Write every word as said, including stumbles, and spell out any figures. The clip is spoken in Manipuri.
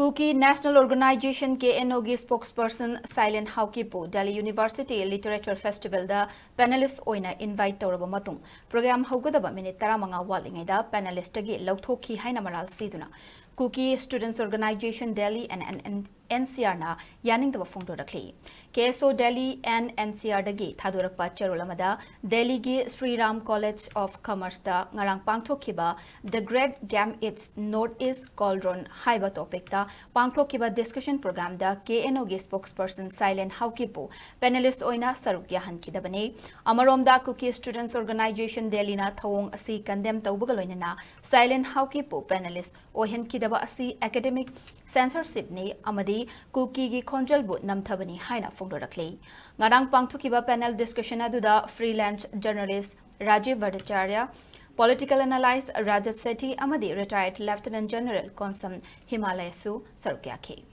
Kuki National Organization, K N O ꯒꯤ spokesperson Sailen Haokippu Delhi University Literature Festivalꯗ panelist ꯑꯣꯏꯅ invite ꯇꯧꯔꯕ ꯃꯇꯨꯡ, program ꯍꯧꯒꯗꯕ minute ꯇꯔꯥꯃꯉꯥ ꯋꯥꯠꯂꯤꯉꯩꯗ panelistꯇꯒꯤ ꯂꯧꯊꯣꯛꯈꯤ ꯍꯥꯏꯅ ꯃꯔꯥꯜ ꯁꯤꯗꯨꯅ Kuki Students Organization Delhi and, and, and N C Rꯅ ꯌꯥꯅꯤꯡꯗꯕ ꯐꯣꯡꯗꯣꯔꯛꯂꯤ꯫ K S O Delhi and N C Rꯗꯒꯤ ꯊꯥꯗꯣꯔꯛꯄ ꯆꯦꯔꯣꯜ ꯑꯃꯗ, ꯗꯦꯜꯂꯤꯒꯤ Shri Ram College of Commerceꯇ ꯉꯔꯥꯡ ꯄꯥꯡꯊꯣꯛꯈꯤꯕ The Great Game Eats North East Cauldron ꯍꯥꯏꯕ topicꯇ ꯄꯥꯡꯊꯣꯛꯈꯤꯕ discussion programꯗ K N Oꯒꯤ spokesperson Sailen Haokippu panelist ꯑꯣꯏꯅ ꯁꯔꯨꯛ ꯌꯥꯍꯟꯈꯤꯗꯕꯅꯤ꯫ ꯑꯃꯔꯣꯝꯗ, Kuki Students Organization Delhiꯅ ꯊꯧꯑꯣꯡ ꯑꯁꯤ condemn ꯇꯧꯕꯒ ꯂꯣꯏꯅꯅ Sailen Haokippu panelist ꯑꯣꯏꯍꯟꯈꯤꯗꯕ ꯑꯁꯤ academic censorshipꯅꯤ ꯑꯃꯗꯤ ꯀꯨꯀꯤꯒꯤ ꯈꯣꯟꯖꯦꯜꯕꯨ ꯅꯝꯊꯕꯅꯤ ꯍꯥꯏꯅ ꯐꯣꯡꯗꯣꯔꯛꯂꯤ꯫ ꯉꯔꯥꯡ ꯄꯥꯡꯊꯣꯛꯈꯤꯕ panel discussion ꯑꯗꯨꯗ freelance journalist Rajiv Bhattacharya, political analyst Rajat Sethi ꯑꯃꯗꯤ retired Lieutenant General Konsam Himalayasꯨ ꯁꯔꯨꯛ ꯌꯥꯈꯤ꯫